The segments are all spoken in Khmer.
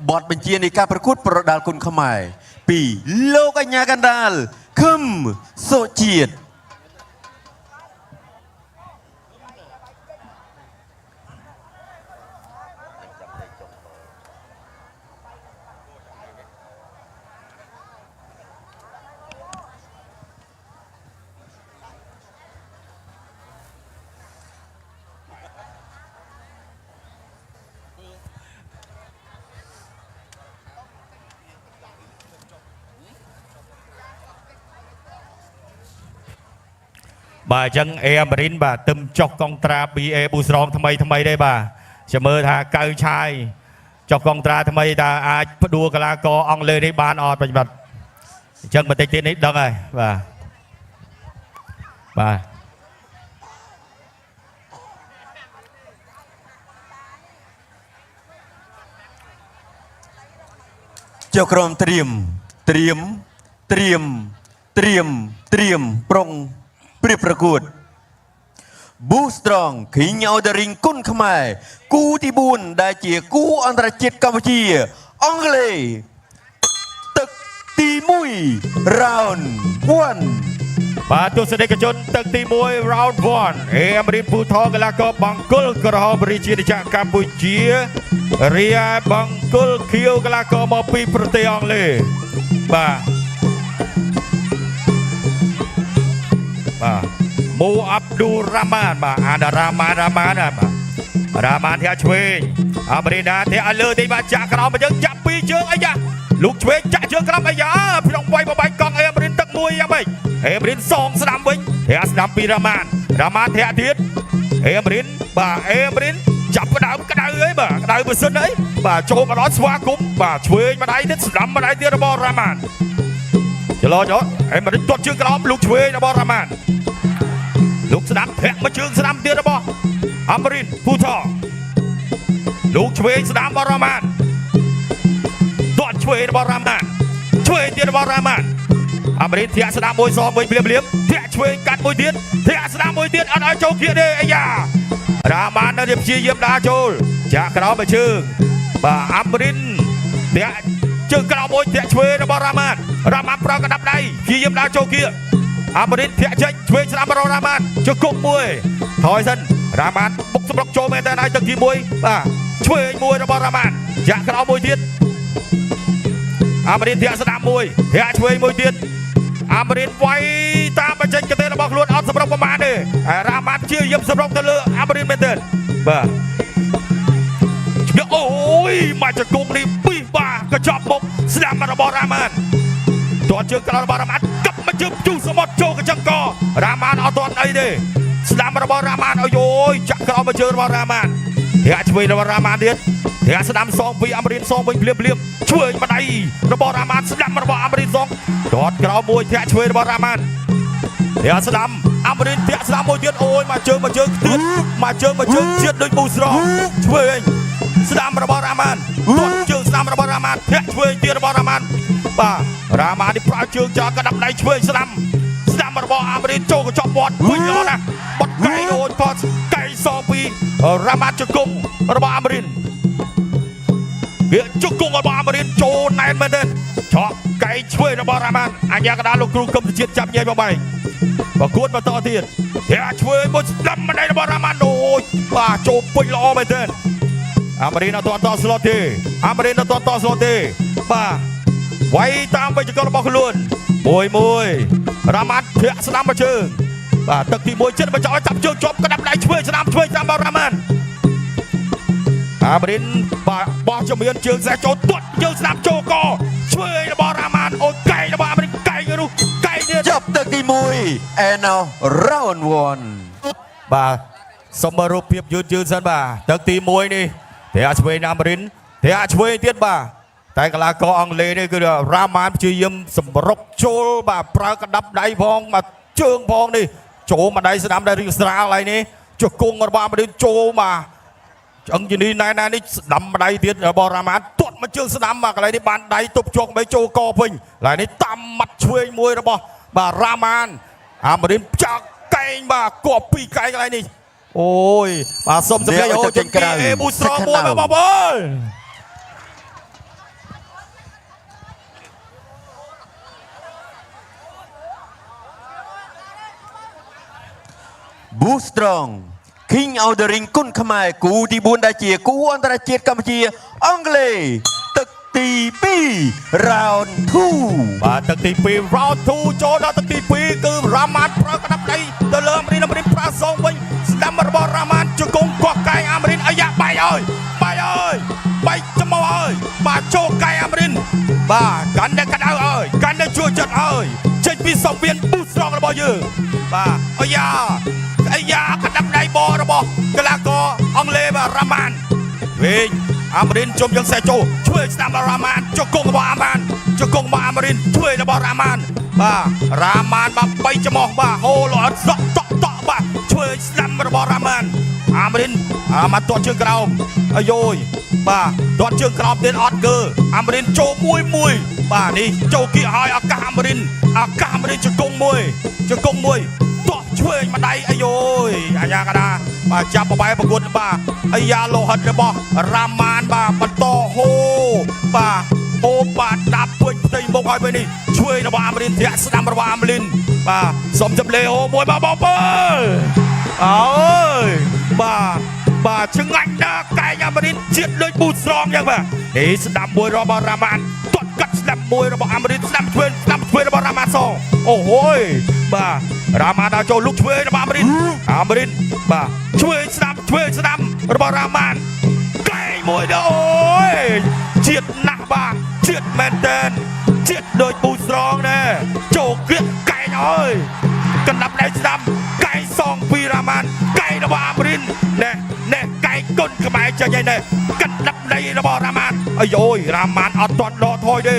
បទបញ្ជានៃការប្រកួតប្រដាល់គុនខ្មែរពីលោកអញ្ញាកណ្ដាលខឹមសុជាតិ។ បាទអញ្ចឹងអេអាមរិនបាទទឹមចុះកុងត្រា BA ប៊ូស្រងថ្មីថ្មីទេបាទចាំមើលថាកៅឆាយចុះកុងត្រាថ្មីតើអាចផ្ដួលកីឡាករអង់គ្លេសនេះបានអត់បច្ចុប្បន្នអញ្ចឹងបន្តិចទៀតនេះដឹងហើយបាទបាទ ចុះក្រុមត្រៀមត្រៀមត្រៀមត្រៀមត្រៀមប្រុងព្រៀបប្រកួត Boost Strong King of the Ring គុនខ្មែរគូទី4ដែលជាគូអន្តរជាតិកម្ពុជាអង់គ្លេសទឹកទី1 round 1 បាទទស្សនិកជនទឹកទី1 round 1អេអាមរិនពូថងកីឡាករបង្គោលក្រហមរាជាណាចក្រកម្ពុជារីឯបង្គោលខៀវកីឡាករមកពីប្រទេសអង់គ្លេសបាទបាទមូអាប់ឌូរ៉ាម៉ានបាទអានរ៉ាម៉ានរ៉ាម៉ានណាបាទរ៉ាម៉ានធាក់ឆ្វេងអាមរិនណាធាក់ឲ្យលើតិចបាទចាក់ក្រោមមកយើងចាក់ពីរជើងអីយ៉ាលោកឆ្វេងចាក់ជើងក្រោមអីយ៉ាក្នុងវាយបបាញ់កង់អេអាមរិនទឹកមួយយ៉ាងម៉េចអេអាមរិនសងស្ដាំវិញធាក់ស្ដាំពីរ៉ាម៉ានរ៉ាម៉ានធាក់ទៀតអេអាមរិនបាទអេអាមរិនចាប់ផ្ដើមក្តៅអីបាទក្តៅម៉ាស៊ីនអីបាទចូលមកដល់ស្វាគមន៍បាទឆ្វេងម្ដាយទៀតស្ដាំម្ដាយទៀតរបស់រ៉ាម៉ានចលោចអេអាមរិនទាត់ជើងក្រោមលោកឆ្វេងរបស់រ៉ាម៉ាន លោកស្ដាំធាក់មកជើងស្ដាំទៀតរបស់អាមរិនពូថលោកឆ្វេងស្ដាំរបស់រ៉ាម៉ានទាត់ឆ្វេងរបស់រ៉ាម៉ានឆ្វេងទៀតរបស់រ៉ាម៉ានអាមរិនធាក់ស្ដាំមួយសងវិញភ្លាមភ្លាមធាក់ឆ្វេងកាត់មួយទៀតធាក់ស្ដាំមួយទៀតអត់ឲ្យចូលគៀកទេអាយ៉ារ៉ាម៉ាននៅតែព្យាយាមដើរចូលចាក់ក្រោមមួយជើងបាទអាមរិនធាក់ជើងក្រោមមួយធាក់ឆ្វេងរបស់រ៉ាម៉ានរ៉ាម៉ានប្រើកណ្ដាប់ដៃព្យាយាមដើរចូលគៀក អាមរិនធាក់ចេញឆ្វេងស្ដាំរបស់រ៉ាម៉ានជង្គង់មួយថយសិនរ៉ាម៉ានបុកសម្រុកចូលមែនតើហើយទឹកទី1បាទឆ្វេងមួយរបស់រ៉ាម៉ានចាក់ក្រោមមួយទៀតអាមរិនធាក់ស្ដាំមួយធាក់ឆ្វេងមួយទៀតអាមរិនវាយតាមបច្ចេកទេសរបស់ខ្លួនអត់សម្រុកប្រមាណទេហើយរ៉ាម៉ានជាយាមសម្រុកទៅលើអាមរិនមែនទេបាទជំនះអូយមកជង្គង់នេះពីបាកញ្ចប់មុខស្ដាំរបស់រ៉ាម៉ាន ទាត់ជើងក្រោយរបស់រ៉ាម៉ានកាប់មកជើងជុះសមុទ្រចូលកញ្ចឹងករ៉ាម៉ានអត់ទាន់អីទេស្ដាំរបស់រ៉ាម៉ានអូយយចាក់ក្រោមមកជើងរបស់រ៉ាម៉ានធាក់ឆ្វេងរបស់រ៉ាម៉ានទៀតធាក់ស្ដាំសងពីអាមរិនសងវិញភ្លាមភ្លាមឆ្វេងម្ដាយរបស់រ៉ាម៉ានស្ដាំរបស់អាមរិនសងទាត់ក្រោមមួយធាក់ឆ្វេងរបស់រ៉ាម៉ានធាក់ស្ដាំអាមរិនធាក់ស្ដាំមួយទៀតអូយមកជើងមកជើងទៀតមកជើងមកជើងជាតិដូចមូស្រងឆ្វេងស្ដាំរបស់រ៉ាម៉ានទាត់ជើងស្ដាំរបស់រ៉ាម៉ានធាក់ឆ្វេងទៀតរបស់រ៉ាម៉ានបាទរ៉ាម៉ាននេះប្រើជើងចោលកណ្ដាប់ដៃឆ្វេងស្ដាំស្ដាំរបស់អាមរិនចូលកញ្ចក់មាត់វិញល្អណាស់បត់កែងអូយផតកែងសងពីរ៉ាម៉ានជង្គង់របស់អាមរិនវាជង្គង់របស់អាមរិនចូលណែនមែនទេឆក់កែងឆ្វេងរបស់រ៉ាម៉ានអញ្ញាកដាលោកគ្រូកឹមសុជាតិចាប់ញែកបបែកប្រកួតបន្តទៀតធាក់ឆ្វេងមួយស្ដាំម្ដាយរបស់រ៉ាម៉ានអូយបាទចូលពេញល្អមែនទេអាមរិនអត់ទាន់តស្លុតទេអាមរិនអត់ទាន់តស្លុតទេបាទវាយតាមវិជ្ជកររបស់ខ្លួនមួយមួយរ៉ាម៉ានធាក់ស្ដាំមកជើងបាទទឹកទី1ចិត្តមកចោលចាប់ជើងជាប់ក្តាប់ដៃឆ្វេងស្ដាំឆ្វេងស្ដាំរបស់រ៉ាម៉ានអាមរិនបាទបោះជំរានជើងសេះចូលទាត់ជើងស្ដាំចូលកឆ្វេងរបស់រ៉ាម៉ានអូយកែងរបស់អាមរិនកែងនោះកែងទៀត ចប់ទឹកទី1 and now round 1 បាទសូមមើលរូបភាពយឺតយឺតសិនបាទទឹកទី1នេះធាក់ឆ្វេងអាមរិនធាក់ឆ្វេងទៀតបាទតែកីឡាករអង់គ្លេសនេះគឺរ៉ាម៉ានព្យាយាមសម្រុកចូលបាទប្រើក្តាប់ដៃផងបាទជើងផងនេះចូលមកដៃស្ដាំដែររៀងស្រាលហើយនេះជង្គង់របស់អាមរិនចូលបាទឆ្អឹងជំនីណែណែនេះស្ដាំម្ដាយទៀតរបស់រ៉ាម៉ានទាត់មកជើងស្ដាំបាទកន្លែងនេះបានដៃទប់ជាប់ដើម្បីចូលកវិញកន្លែងនេះតាមមាត់ឆ្វេងមួយរបស់បាទរ៉ាម៉ានអាមរិនចាក់កែងបាទគប់ពីរកែងកន្លែងនេះអូយបាទសុំសម្លេងអូជើងក្រៅអេប៊ូស្រងមួយបាទបងប្អូន Boost Strong King of the Ring គុនខ្មែរគូទី4ដែលជាគូអន្តរជាតិកម្ពុជាអង់គ្លេសទឹកទី2 round 2 បាទទឹកទី2 round 2ចូលដល់ទឹកទី2គឺរ៉ាម៉ានប្រើក្តាប់ដៃទៅលើអាមរិនអាមរិនប្រើសងវិញស្ដាំរបស់រ៉ាម៉ានជង្គង់កោះកែងអាមរិនអាយ៉ាបាយអើយបាយអើយបាយច្មោះអើយបាទចូលកែងអាមរិនបាទកាន់តែក្តៅអើយកាន់តែជួយចិត្តអើយចេញពីសង្វៀនប៊ូស្រងរបស់យើងបាទអាយ៉ាអាយ៉ាក្តាប់ដៃបរបស់កីឡាករអង់គ្លេសបាទរ៉ាម៉ាន វិញអាមរិនជុំយើងសេចូលជួយស្ដាំរ៉ាម៉ានជង្គង់របស់អាម៉ានជង្គង់របស់អាមរិនជួយរបស់រ៉ាម៉ានបាទរ៉ាម៉ានបាទបីច្មោះបាទហូរល្អសក់តក់តក់បាទជួយស្ដាំរបស់រ៉ាម៉ានអាមរិនអាម៉ានទាត់ជើងក្រោមអាយយបាទទាត់ជើងក្រោមទៀតអត់កើអាមរិនចូលមួយមួយបាទនេះចូលគៀកហើយឱកាសអាមរិនឱកាសអាមរិនជង្គង់មួយជង្គង់មួយទាត់ឆ្វេងម្ដាយអាយយអាយ៉ាកដាបាទចាប់បបែប្រកួតបាទអាយ៉ាលោហិតរបស់រ៉ាម៉ានបាទបន្តហូបាទហូបាទដាប់ពេញផ្ទៃមុខហើយពេលនេះឆ្វេងរបស់អាមរិនធាក់ស្ដាំរបស់អាមរិនបាទសុំចំលេហូមួយបាទបងពើអើយបាទបាទឆ្ងាញ់ណាស់កែងអាមរិនជាតិដូចពូស្រងយ៉ាងបាទនេះស្ដាំមួយរបស់រ៉ាម៉ានទាត់កាត់ស្ដាំមួយរបស់អាមរិនស្ដាំឆ្វេងស្ដាំឆ្វេងរបស់រ៉ាម៉ានសអូហូយបាទរ៉ាម៉ានដល់ចូលលុកឆ្វេងរបស់អាមរិនអាមរិនបាទឆ្វេងស្ដាំឆ្វេងស្ដាំរបស់រ៉ាម៉ានកែងមួយដល់អូយជាតិណាស់បាទជាតិមែនតែនជាតិដូចពូស្រងណែចូលគៀកកែងអើយកណ្ដាប់ដៃស្ដាំកែងសងពីរ៉ាម៉ានកែងរបស់អាមរិនណែណែកែងគុនខ្មែរចេញហើយណែកណ្ដាប់ដៃរបស់រ៉ាម៉ានអាយយរ៉ាម៉ានអត់ទាន់ដកថយទេ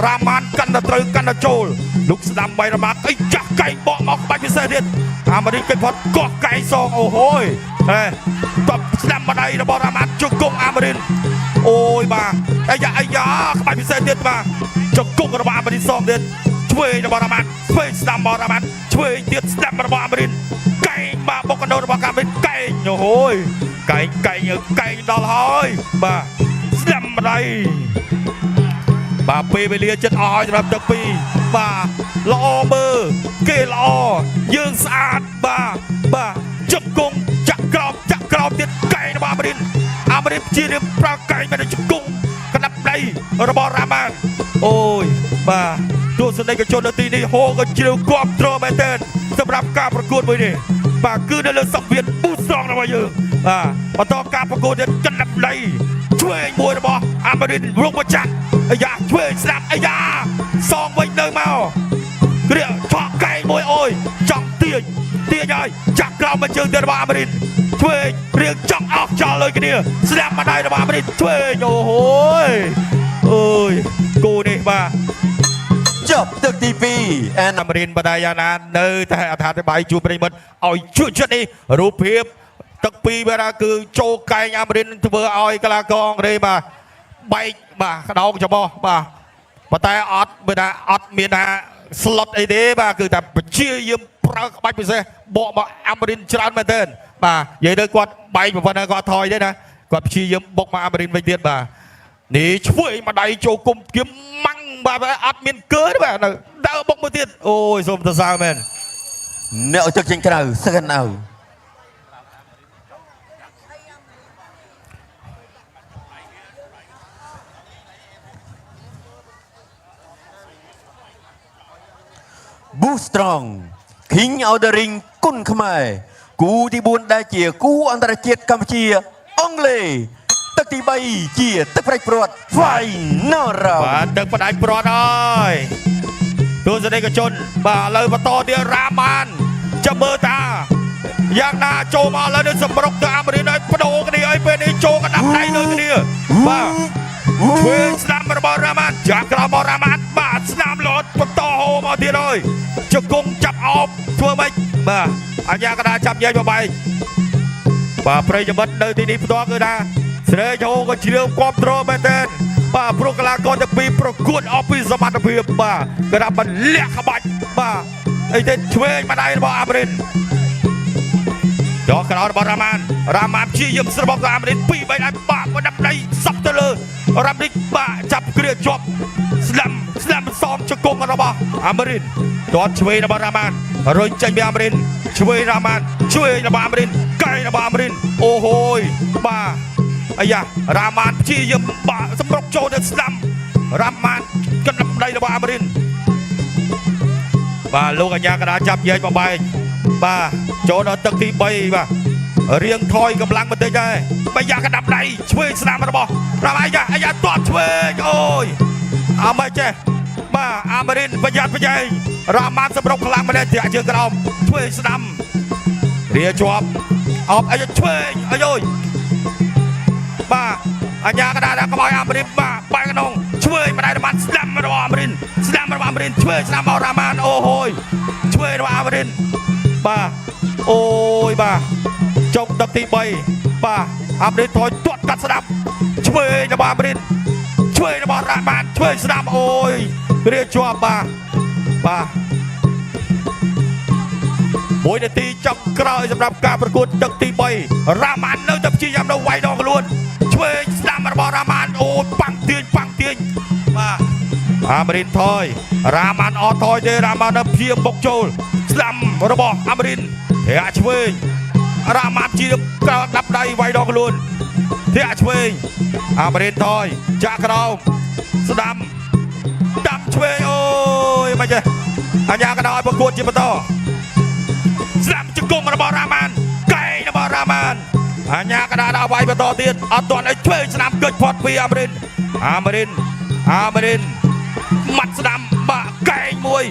រ៉ាម៉ានកាន់តែត្រូវកាន់តែចូលលោកស្ដាំបៃរ៉ាម៉ានអីចាស់កែងបកមកក្បាច់ពិសេសទៀតអាមរិនគេផុតកោះកែងសងអូហូយហេតបស្ដាំម្ដាយរបស់រ៉ាម៉ានជង្គង់អាមរិនអូយបាទអាយ៉ាអាយ៉ាក្បាច់ពិសេសទៀតបាទជង្គង់របស់អាមរិនសងទៀតឆ្វេងរបស់រ៉ាម៉ានឆ្វេងស្ដាំរបស់រ៉ាម៉ានឆ្វេងទៀតស្ដាំរបស់អាមរិនកែងបាទបុកកណ្ដូររបស់អាមរិនកែងអូហូយកែងកែងកែងដល់ហើយបាទស្ដាំម្ដាយ បាទពេលវេលាចិត្តអស់ហើយសម្រាប់ទឹកពីរបាទល្អមើលគេល្អយើងស្អាតបាទបាទជង្គង់ចាក់ក្រោមចាក់ក្រោមទៀតកែងរបស់អាមរិនអាមរិនជារៀបប្រើកែងមកជង្គង់កណ្ដាប់ដៃរបស់រ៉ាម៉ានអូយបាទទស្សនិកជននៅទីនេះហូក៏ជ្រាវគាំទ្រមែនទែនសម្រាប់ការប្រកួតមួយនេះបាទគឺនៅលើសង្វៀនប៊ូស្រងរបស់យើងបាទបន្តការប្រកួតទៀតកណ្ដាប់ដៃឆ្វេងមួយរបស់អាមរិនរងប្រចាំ អាយ៉ាឆ្វេងស្ដាប់អាយ៉ាសងវិញនៅមកគ្រាឆក់កែងមួយអូយចង់ទាញទាញហើយចាក់ក្រោមមកជើងទៀតរបស់អាមេរិនឆ្វេងរៀងចង់អស់ចោលលើគ្នាស្ដាប់ម្ដាយរបស់អាមេរិនឆ្វេងអូហូយអើយគូនេះបាទ ចប់ទឹកទី2 and អាមេរិនបដាយ៉ាណានៅតែអត្ថាធិប្បាយជួបប្រិយមិត្តឲ្យជួយចិត្តនេះរូបភាពទឹកពីរបាទគឺចូលកែងអាមេរិនធ្វើឲ្យកីឡាករអង់គ្លេសបាទបែកបាទក្តោងច្បោះបាទប៉ុន្តែអត់បើថាអត់មានថាស្លុតអីទេបាទគឺតែព្យាយាមប្រើក្បាច់ពិសេសបកមកអាមេរិនច្រើនមែនទែនបាទនិយាយទៅគាត់បែកប៉ុណ្ណាគាត់ថយទេណាគាត់ព្យាយាមបុកមកអាមេរិនវិញទៀតបាទនេះឆ្វេងម្ដាយចូលគុំគៀមម៉ាំងបាទអត់មានកើទេបាទនៅដើរបុកមួយទៀតអូយសូមសរសើរមែន អ្នកឲ្យទឹកចេញក្រៅ second out Boost Strong King of the Ring គុនខ្មែរគូទី4ដែលជាគូអន្តរជាតិកម្ពុជាអង់គ្លេសទឹកទី3ជាទឹកផ្ដាច់ព្រាត់ Final បា round ទទឹកផ្ដាច់ព្រាត់ហើយទស្សនិកជន បាទឥឡូវបន្តទៀតរ៉ាម៉ានចាំមើលតាយ៉ាងណាចូលមកឥឡូវនេះសម្រុកទៅអាមេរិកឲ្យបដូរគ្នាឲ្យពេលនេះចូលកណ្ដាប់ដៃដូចគ្នាបាទធ្វើស្ដាំរបស់រ៉ាម៉ានចាក់ក្រោមរបស់រ៉ាម៉ានបាទស្ដាំលោតបន្តហូរមកទៀតហើយជង្គង់ចាប់អោបធ្វើម៉េចបាទអញ្ញាកដាចាប់ញែកបបែក បាទប្រិយមិត្តនៅទីនេះផ្ទាល់គឺថាស្រែកហូក៏ជ្រាវគាំទ្រមែនទែនបាទព្រោះកីឡាករទាំងពីរប្រកួតអស់ពីសមត្ថភាពបាទគឺថាមិនលាក់ក្បាច់បាទអីទេឆ្វេងម្ដាយរបស់អាមេរិនយកក្រោយរបស់រ៉ាម៉ានរ៉ាម៉ានព្យាយាមស្របកអាមេរិនពីរបីដៃបាក់បណ្ដាប់ដៃសັບទៅលើរ៉ាំរិកបាទចាប់គ្រាជាប់ស្ដាំស្ដាំសំជង្គង់របស់អាមេរិនទាត់ឆ្វេងរបស់រ៉ាម៉ានរុញចេញពីអាមេរិន ឆ្វេងរ៉ាម៉ានឆ្វេងរបស់អាមរិនកែងរបស់អាមរិនអូហូយបាទអាយ៉ារ៉ាម៉ានព្យាយាមបាទសម្រុកចូលទៅស្ដាំរ៉ាម៉ានកណ្ដាប់ដៃរបស់អាមរិនបាទលោកអញ្ញាកដាចាប់ញែកបំបែកបាទចូលដល់ទឹកទី3បាទរៀងថយកម្លាំងបន្តិចដែរបាយ៉ាកណ្ដាប់ដៃឆ្វេងស្ដាំរបស់រ៉ាម៉ាអាយ៉ាអាយ៉ាទាត់ឆ្វេងអូយអើមិនចេះបាទអាមរិនប្រយ័ត្នប្រយែងរ៉ាម៉ានសម្រុកខ្លាំងម្លេះធាក់ជើងក្រោមឆ្វេងស្ដាំរាជាប់អបអាយ៉ាឆ្វេងអាយយបាទអញ្ញាកដាដាក់កុំឲ្យអាមរិនបាទបែកក្នុងឆ្វេងម្ដាយរ៉ាម៉ានស្ដាំរបស់អាមរិនស្ដាំរបស់អាមរិនឆ្វេងស្ដាំរបស់រ៉ាម៉ានអូហូយឆ្វេងរបស់អាមរិនបាទអូយបាទចុងទឹកទី3បាទអាមរិនថយទាត់កាត់ស្ដាំឆ្វេងរបស់អាមរិនឆ្វេងរបស់រ៉ាម៉ានឆ្វេងស្ដាំអូយរាជាប់បាទបាទមួយនាទីចុងក្រោយសម្រាប់ការប្រកួតទឹកទី3រ៉ាម៉ាននៅតែព្យាយាមនៅវាយដងខ្លួនឆ្វេងស្ដាំរបស់រ៉ាម៉ានអូយប៉ាំងទាញប៉ាំងទាញបាទអាមរិនថយរ៉ាម៉ានអត់ថយទេរ៉ាម៉ាននៅព្យាយាមបុកចូលស្ដាំរបស់អាមរិនធាក់ឆ្វេងរ៉ាម៉ានជាក្រោយដាប់ដៃវាយដងខ្លួនធាក់ឆ្វេងអាមរិនថយចាក់ក្រោមស្ដាំដាំឆ្វេងអូយមិនចេះអញ្ញាកណ្ដោឲ្យប្រកួតជាបន្ត ស្លាប់ជង្គង់របស់រ៉ាម៉ានកែងរបស់រ៉ាម៉ានអញ្ញាកដាដល់វាយបន្តទៀតអត់ទាន់ឲ្យឆ្វេងស្ដាំកិច្ចផុតពីអាមរិនអាមរិនអាមរិនម៉ាត់ស្ដាំបាក់កែងមួយ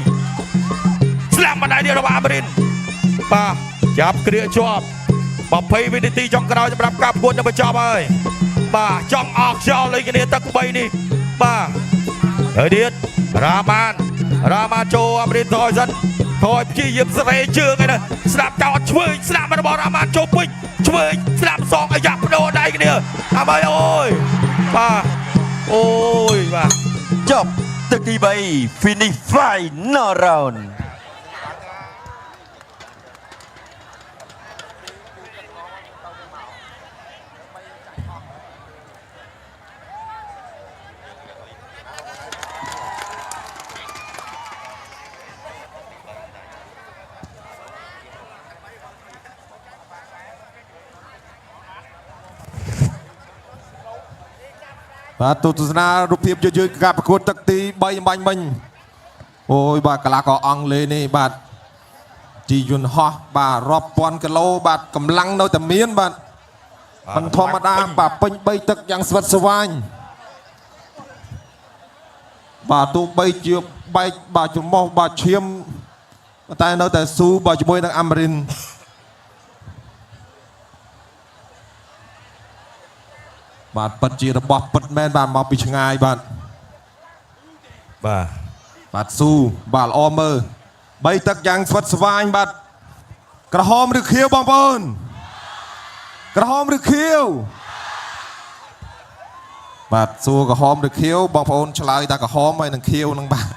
ស្លាប់ម្ដាយទៀតរបស់អាមរិនបាទចាប់គ្រាជាប់20វិនាទីចុងក្រោយសម្រាប់ការប្រកួតនឹងបញ្ចប់ហើយបាទចង់អស់ខ្យល់លេខគ្នាទឹក3នេះបាទហើយទៀតរ៉ាម៉ានរ៉ាម៉ានចូលអាមរិនថយសិនថយព្យាយាមស្រេជើងឯណាស្ដាប់ចោលឆ្វេងស្ដាប់របស់រ៉ាម៉ានចូលពេញឆ្វេងស្ដាប់សងអាយ៉ាបដូរដៃគ្នាអាបាយអូយបាទអូយបាទ ចប់ទឹកទី3 finish final round បាទទស្សនារូបភាពយឺតៗការប្រកួតទឹកទី3អំបញ្ញមិញអូយបាទកីឡាករអង់គ្លេសនេះបាទជីយន្តហោះបាទរាប់ពាន់គីឡូបាទកម្លាំងនៅតែមានបាទមិនធម្មតាបាទពេញ3ទឹកយ៉ាងស្វិតស្វាញបាទទោះបីជាបែកបាទច្រមុះបាទឈាមតែនៅតែស៊ូបាទជាមួយនឹងអាមេរិនបាទពិតជារបស់ពិតមែនបាទមកពីឆ្ងាយបាទ បាទ បាទស៊ូបាទល្អមើលបីទឹកយ៉ាងស្វិតស្វាញបាទក្រហមឬខៀវបងប្អូនក្រហមឬខៀវបាទសួរក្រហមឬខៀវបងប្អូនឆ្លើយតែក្រហមហើយនឹងខៀវនឹងបាទ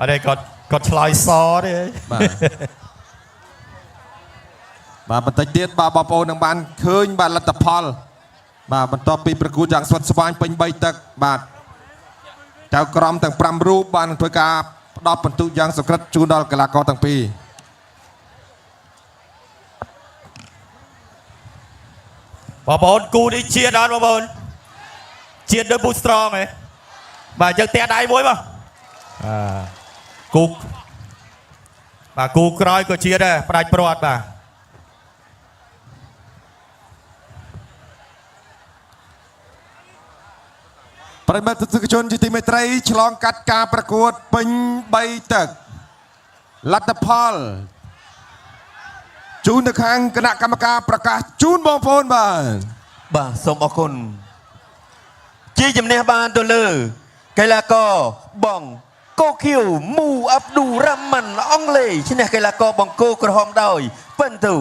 អត់ទេគាត់គាត់ឆ្លើយសទេ បាទបាទបន្តិចទៀតបាទបងប្អូននឹងបានឃើញបាទលទ្ធផល បាទបន្ទាប់ពីប្រកួតយ៉ាងស្វិតស្វាញពេញ3ទឹកបាទចៅក្រមទាំង5រូបបានធ្វើការផ្ដល់ពិន្ទុយ៉ាងសុក្រិតជូនដល់កីឡាករទាំងពីរ បងប្អូនគូនេះជាតិអត់បងប្អូនជាតិដូច Boost Strong ហ៎បាទយើងទះដៃមួយមកអាគូបាទគូក្រោយក៏ជាតិដែរផ្ដាច់ព្រាត់បាទ ប្រិយមិត្តទស្សនិកជនជាទីមេត្រីឆ្លងកាត់ការប្រកួតពេញ3ទឹកលទ្ធផលជូនទៅខាងគណៈកម្មការប្រកាសជូនបងប្អូនបាទ បាទសូមអរគុណជាជំនះបានទៅលើកីឡាករបងកូខៀវមូអាប់ឌូរ៉ាម៉ាន់អង់គ្លេសឈ្នះកីឡាករបង្គោលក្រហមដោយពិន្ទុ